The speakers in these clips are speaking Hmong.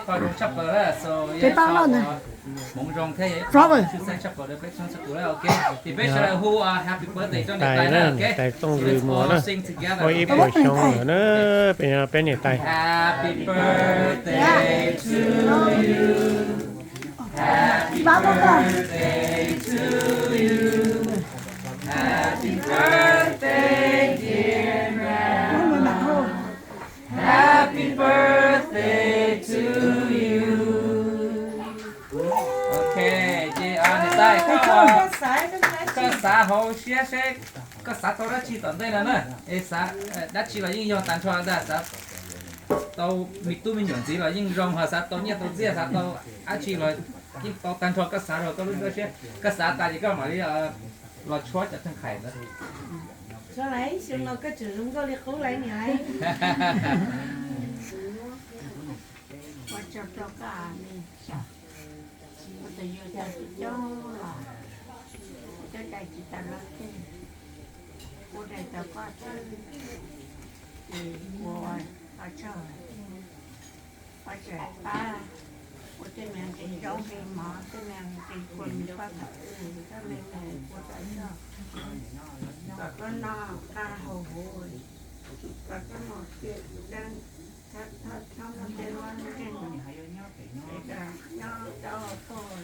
Qhov zoo tshaj plaws na, so, ces tau los ntag. Hmoov zoo thiab yog ib qho tshwj xeeb tshaj plaws rau peb txhua tus na, ok. Ces peb sawv daws hu, uh, happy birthday rau niam tais na, ok. Niam tais Tooj Lwm Muas na. Ua ib puas xyoo lawm na, peb, peb niam tais. Happy birthday to you. Happy birthday to you. Happy birthday, dear Mary. Happy birthday to you. Ok, ces, ah, niam tais, koj, koj xav hauv siab seb koj xav tau dab tsi tom ntej no na. Es xav, eh, dab tsi los yeej yog tag nrho ntag, xav tau me tub me nyuam ntxiv los yeej zoo, ho xav tau nyiaj tau txiaj, xav tau dab tsi los yeej tau tag nrho, koj xav rau koj lub siab, koj xav tas ces koj mam li, eh, los tshuab cov theej khais ntawd. Tshuab lawm, xyoo no koj tseem zoo nkauj li qub lawm niam. Ua tsaug rau koj, ua tus yug tau tsis coob los, coj cai tsis tau loj tiag, ua daim tau koj xwb, ces ua ua tsaug. Ua tsaug pab, ua tej me nqi zaub nqi mov, tej me nqi kua mis paj thaum twg, tej me me ua tau zog, kom koj noj qab haus huv, kom koj mus tiam deeb, txhob muaj tej luag nkeeg, es kom nyob tau koj,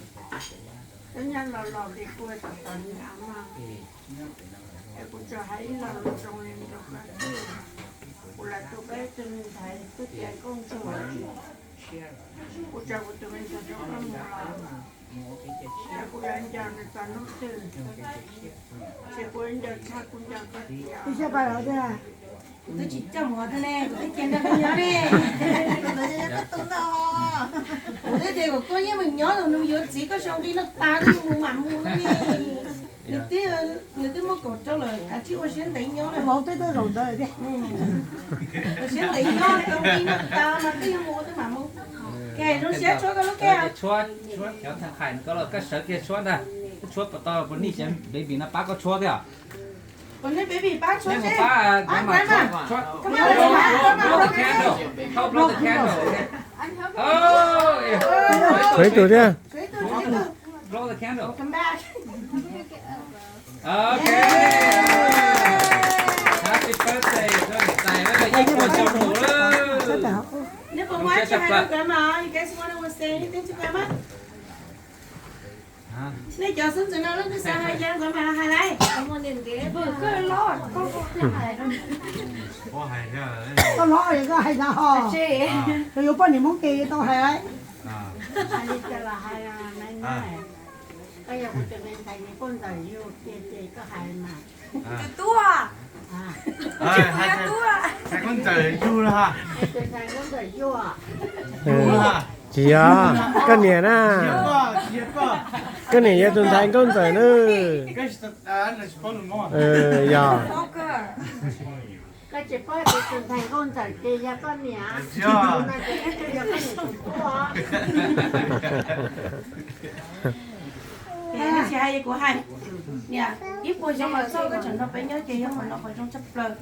koj nyob los los li kuv tau tau nyob mog. Es kuv tsuas hais ib lo lus zoo li rau koj xwb, kuv lam tu peb tus me ntxhais tub ceev nkauj ntsuag, kuv tso kuv tus me ntxhais rau koj mus los, es kuv yuav nco nws txog hnub twg, ces kuv nco tshaj kuv nco koj tiag. Kuv twb tsis coj mus thiab ne, kuv twb cia nrog koj nyob ne. Kuv ntawd yog koj tus no. Kuv twb tias kom koj yeej mus nyob los nws yuav txiv koj sau nqi no tas koj mus mam mus ne. Nws twb, nws twb muaj kaum rau lawm, kav tsij ua siab ntev nyob na. Vauv twb tuaj zaum ntawd tiag. Ua siab ntev nyob, koj nqi no tas mas twb yuav mus twb mam mus. Zoo siab tshuab koj lub kej. Tshuab, tshuab cov theej khais ko los koj sawv kiag tshuab ntag. Tshuab puas tau, puas nej cov baby no pab koj tshuab thiab? Puas nej baby pab tshuab seb? Pab, pab, pab, pab. Blow the candle. Help blow the candle, okay? Oh, yeah. Sawv ib tug thiab. Blow the candle. Come back. Ok. Happy birthday rau niam tais, ib puas xyoo mus lawm. Neb puas muaj dab tsi hais rau grandma? You guys wanna say anything to grandma? Nej cov xeeb ntxwv no leej twg xav hais cas grandma hais lawm. Koj hlob es koj hais ntag ho. Koj yuav poj niam Hmoob ces tau hais lawm. Hais li cas los hais, koj yog kuv tus me ntxhais nkauj ntxawm yug tiag ces koj hais mas. Tus tub. Tus ntxhais nkauj ntxawm yug los ha. Tus ntxhais nkauj ntxawm yug. Tsis yog, koj niam na. Koj niam yog tus ntxhais nkauj ntxawm na. Yog. Koj tsis paub tias tus ntxhais nkauj ntxawm ces yog koj niam. Yog koj niam tus tub. Tsis hais kuv hais, niam, ib puas xyoo los txog koj tseem nrog peb nyob ces yog qhov no qhov zoo tshaj plaws.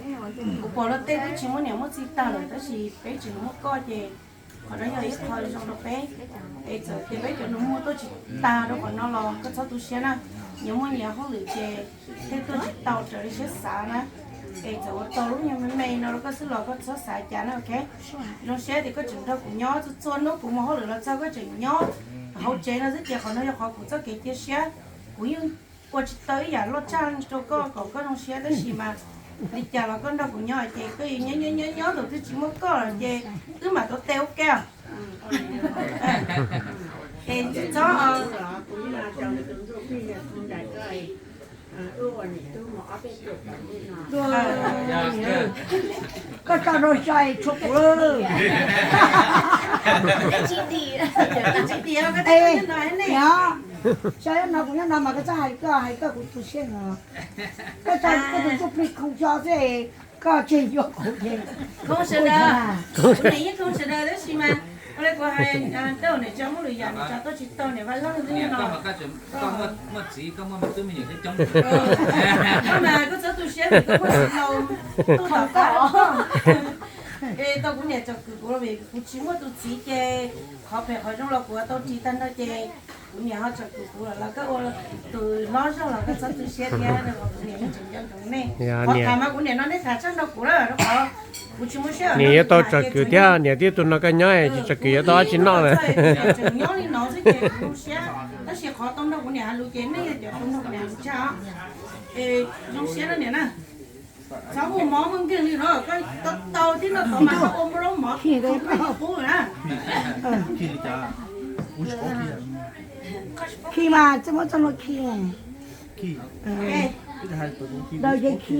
Kuv pom luag tej twb tsis muaj niam muaj txiv tag lawm tab sis peb tseem muaj koj ces qhov no yog ib qho zoo rau peb. Es txawm tias peb cov nus muag tuaj tsis tag rau qhov no los koj txhob tu siab na. Nyias muaj nyias hauj lwm ces thiaj tuaj tsis tau raws li siab xav na. Es txawm ua tau lub nyuag me me no rau koj xwb los koj txhob xav cas na, ok. Zoo siab tias koj tseem nrog kuv nyob txhua txhua hnub kuv mus hauj lwm los txog koj tseem nyob hauv tsev no xwb ces qhov no yog qhov kuv txoj kev cia siab. Kuv yeej ua tsis tau ib yam loj tshaj rau koj kom koj zoo siab tab sis mas li cas los koj nrog kuv nyob ces koj yuav nyob nyob nyob nyob thaum twg tsis muaj koj lawm ces wb mam tuav tes ua ke. Es txhob Koj tso rau xyov es tshuav kuv lawm. Xyov no kuv nyob no mas koj txhob hais koj, hais koj kuv tu siab no. Koj tso koj tus ntsuj plig khoov xyov xwb, koj tseg yuav kuv ces. Khoov sawv daws, kuv niam yeej khoov sawv daws tab sis mas ua li kuv hais, tau niam tso muaj lwm yam niam tso tuaj tsis tau niam vaj laj xwb no. Muaj txiv koj muaj me tub me nyuam coob coob. Koj mas koj txhob tu siab vim koj muaj txiv laus tuaj tom qab. Es tau kuv niam tsom kwm kuv vim kuv tsis muaj tus txiv ces Qhov phem qhov zoo los kuv tau ris tag nrho ces kuv niam ho tsom kwm kuv lawm los koj ua tus hlob zog los koj txhob tu siab thiab, kuv niam yeej tseem nco ntsoov nej. Qhov tham mas kuv niam no nej tham tshaj nrho kuv lawm rau qhov kuv tsis muaj siab. Niam yuav tau tsom kwm thiab, niam twb tus no koj nyob tsis tsom kwm yuav tau dab tsi noj lawm. Tseem nyob li no xwb ces kuv zoo siab, tab sis qhov tau nrog kuv niam hais lus ces nej yog cov tau nrog kuv niam hais lus tshaj os. Es zoo siab na niam na. Txhob muaj mob muaj nkeeg li no, koj tau tau tib no tod mas koj ua muaj zaub mov qub na. Khi mas txoj muab txoj hlua khi. Daws ces khi.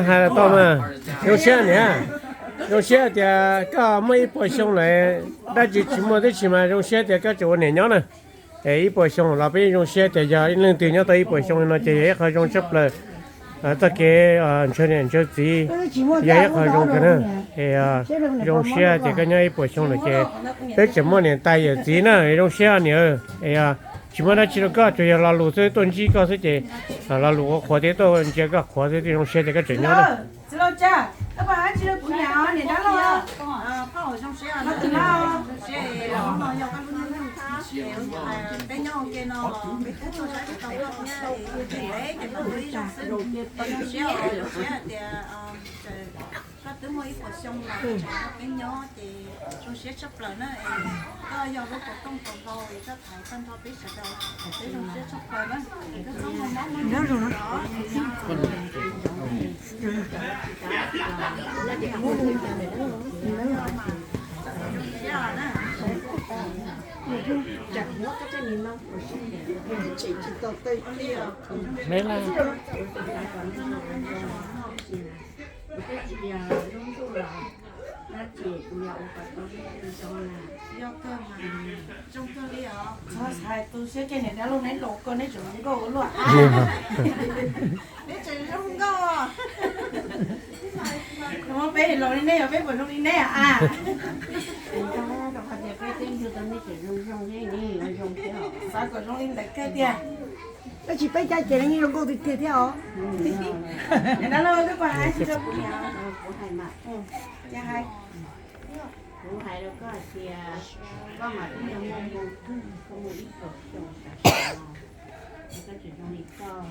Hais tau mas zoo siab niam. Zoo siab tias koj muaj ib puas xyoo lawm, dab tsi tsis muaj tib si mas zoo siab tias koj tseem ua niam nyob na. Es ib puas xyoo los peb zoo siab tias yog leej twg nyob tau ib puas xyoo no ces yog ib qho zoo tshaj plaws. Txoj kev ntshaw niam ntshaw txiv yog ib qho zoo kawg na. Es zoo siab tias koj nyob ib puas xyoo lawm ces peb tseem muaj niam tais yawm txiv na, zoo siab niam. Es tsis muaj dab tsi rau koj, tsuas yog lo lus xwb, tuaj ntsib koj xwb ces lo lus qhuav qhuav thiab tuaj ntsia koj qhuav xwb, zoo siab tias koj tseem nyob na. Txiv Lauj, tsis koj pab hais tsis rau kuv niam, niam dab laug. Peb nyob ua ke no, peb twb tuaj saib tsis tau koj thiab, peb ces peb ua ib zaug xwb. Zoo siab, zoo siab hais tias koj twb muaj ib puas xyoo los peb nyob ces zoo siab tshaj plaws na. Koj yog lub kaus tooj kaus hlau es koj thaiv tag nrho peb sawv daws, peb zoo siab tshaj plaws na. Koj txhob muaj mob muaj nkeeg. Yog kawg mas, zoo kawg li os. Txhob hais tu siab kiag niam dab laug, neb laus koj neb tseem zoo nkauj ua luaj. Neb tseem zoo nkauj. Muab peb laus li neb yog peb puas zoo li neb a? Rau qhov tias peb twb yug tau neb tseem zoo zoo thiab, neb yuav zoo thiab. Xav kom zoo li ntawd kawg tiag. Tab sis peb caj ces neb yeej zoo nkauj tiag tiag thiab os. Niam dab laug, koj puas hais tsis rau kuv niam? Kuv hais mas. Kuv hais rau koj hais tias koj mas twb yog muaj hmoo kawg, koj muaj ib puas xyoo tam sim no, koj tsis zoo li koj.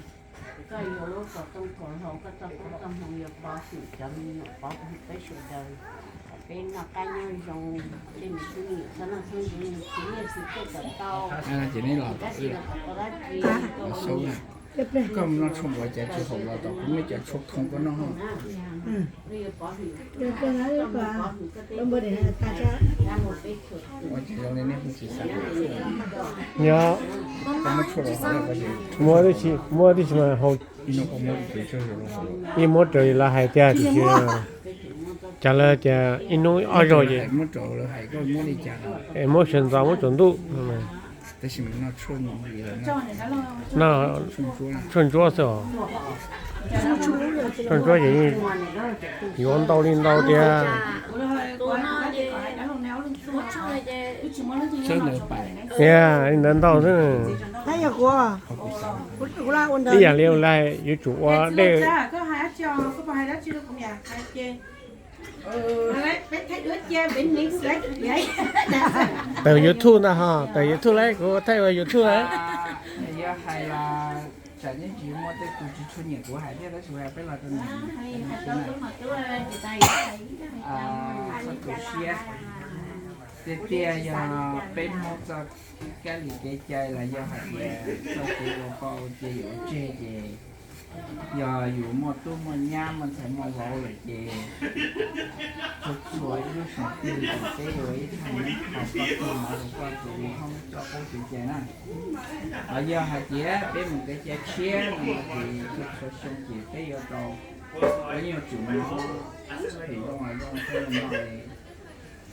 Koj yuav lub kaus tooj kaus hlau, koj txoj koob txoj hmoov yuav pov hwm cov me nyuam, pov hwm peb sawv daws, kom peb noj qab nyob zoo, tej me tub me nyuam txhob noj txhob ntxiv, txiv niaj txiv txiaj kom tau. Ces neb los tab sis los kom tau dab tsi, koj mus noj tshuaj npua cas tsis haum los tom kuv muab cov tshuaj khoo koj noj. Ua cas zoo li nej kuj tsis xav haus tshuaj. Yog, muab tib si, muab tib si mas haus. Ib muab raws li lawv hais tiag tiam sis, cas lawv tias ib hnub ob zaug ces muab sawv ntxov muab tsaus ntuj. Noj tshuaj ntsuab xwb os. Tshuaj ntsuab ces yuav ntau li ntau tiag. Tiag, li ntawd ntau xwb. Ib yam li lawv yuav tsum ua dej. Tawm YouTube ntag ho, tawm YouTube lawm, kuv thaij ua YouTube lawm. Yog hais los tsam nej tsis muaj tej tus tsis tshua nyiam kuv hais thiab, tab sis peb los rau nyiam txhob tu siab. Tiag tiag yog peb Hmoob txoj kab li kev cai los yog hais tias txoj kev ua poj ua ke yuav ua tseg ces yog yus muaj tub muaj nyab muaj ntxhais muaj vauv lawm ces txhua txhua ib lub xyoo twg ces peb ua ib thaj neeb kho koj tug mov rau koj tus li Hmoob txoj qub kev cai na. Los yog hais tias peb mus kev cai tshiab no ces txhua txhua xyoo ces peb yuav tau, peb yuav tsum mus phem zoo los zoo thiab no li.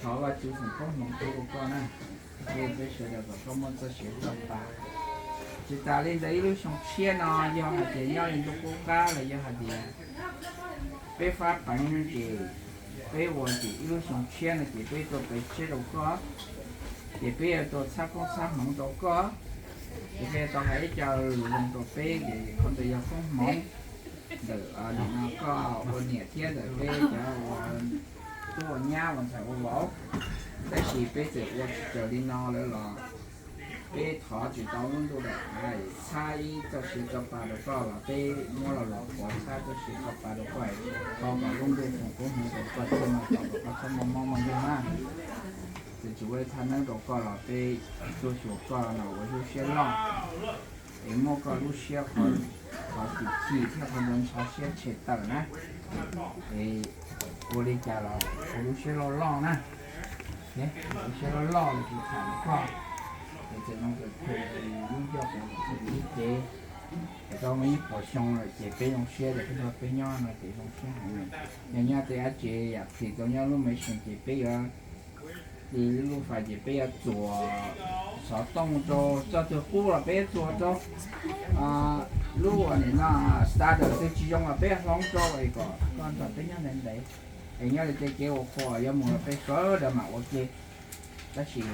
Thov Vajtswv foom koob hmoov rau koj na, thiab peb sawv daws kom koj muaj txoj sia txoj pa. Tsis tas li ntawd ib lub xyoo tshiab no yog hais tias nyob li ntuj qub qab los yog hais tias peb fab peev ces peb ua ces ib lub xyoo tshiab no ces peb tuaj pe tshiab rau koj, ces peb yuav tuaj txhab koob txhab hmoov rau koj, ces peb yuav tau hais ib co lus zoo rau peb ces qhov ntawd yog koob hmoov ntawm nim no koj ua niam thiab ntawm peb cov ua tub ua nyab ua ntxhais ua vauv. Tab Tsis peb txawm ua tsis raws li no lawm los peb thov tsis tau lub ntuj daim av txhab ib txoj sia txoj pa rau koj los peb muab lo lus qhuav txhab txoj sia txoj pa rau koj, thov kom lub ntuj foom koob hmoov rau koj thiab no, thov kom koj txhob muaj mob muaj nkeeg na. Txawm tsis ua li thaj neeb rau koj los peb tuaj xyuas koj no ua lub siab loj es muab koj lub siab qhov, qhov chim chim thiab qhov ntshaw siab tshem tawm na. Es ua li cas los ua lub siab loj loj na, lub siab loj loj li kuv tham rau koj. Es txawm zoo kawg phem lub ncauj, txawm ib cev, es tau muaj ib puas xyoo lawm ces peb zoo siab tias peb nrog peb nyob no ces zoo siab heev. Yog nyob tej dab tsi yam phim tau nyob lub maiv xeem ces peb yuav li lub fais ces peb yuav txuas xov tooj rau txoj twg qub los peb yuav txuas rau lub uas nim no starter twg tsis zoo los peb hloov rau es kom koj nrog peb nyob ntev ntev. Es nyob li tej kev ua qhua yuav mus los peb sawv daws mam ua ke. Tab sis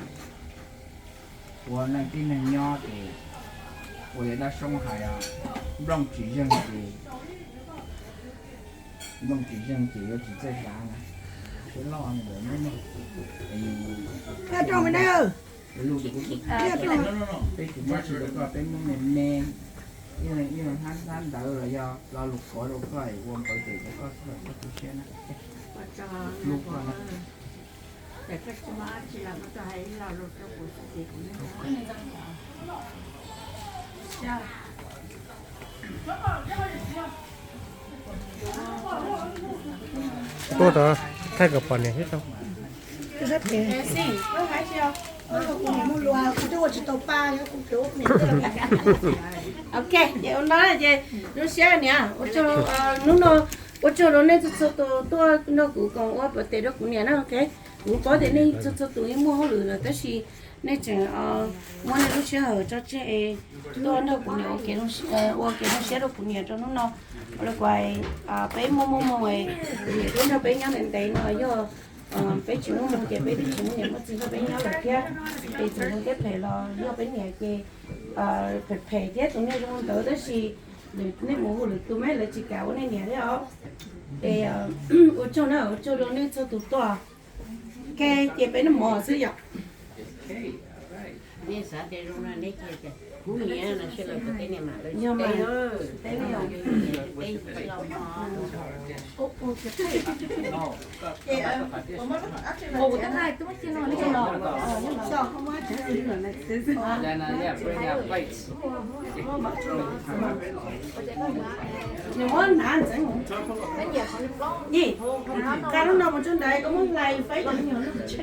ua neej tib neeg nyob ces ua li dab soob hais, nplooj tsis zeeg ces, nplooj tsis zeeg ces yuav tsis txawj zam na. Siab loj ntawd ne. Peb tsis muab tsis rau koj, peb muab me me ib leeg ib leeg hnab hnab ntawv los yog lo lus qhuav rau koj es ua npawv tes rau koj, koj tu siab na. Hlub koj na. Tuaj tau, thaij kom pom niam thiab tau. Ok, ces ua no ces zoo siab niam, ua tsaug, hnub no ua tsaug rau nej txhua txhua tus tuaj nrog kuv koom ua npawv tes rau kuv niam na. Ok, kuv paub tias nej txhua txhua tus yeej muaj hauj lwm lawm tab sis nej tseem muab nej lub sij hawm tso tseg tuaj nrog kuv niam ua kev zoo siab rau kuv niam rau hnub no. Ua li kuas peb muaj muaj moo, kuv niam twb nrog peb nyob ntev ntev no yog peb tsis muaj moo ces peb twb tsis muaj niam muaj txiv nrog peb nyob lawm thiab. Ces txawm zoo thiab phem los yog peb niam ces phem phem thiab tus niag zoo ntawd tab sis lwm nej mus hu lwm tus mas lawv tsis kam ua nej niam thiab os. Es ua tsaug na, ua tsaug rau nej txhua tus tuaj. Ok, ces peb noj mov xwb yom. Yog mas, teb li os. Nws muab hnav ntxeev. Yij, nqa lub no mus rau ntawd, koj muab hlais faib cov me nyuam no tseg.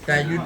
Cas yus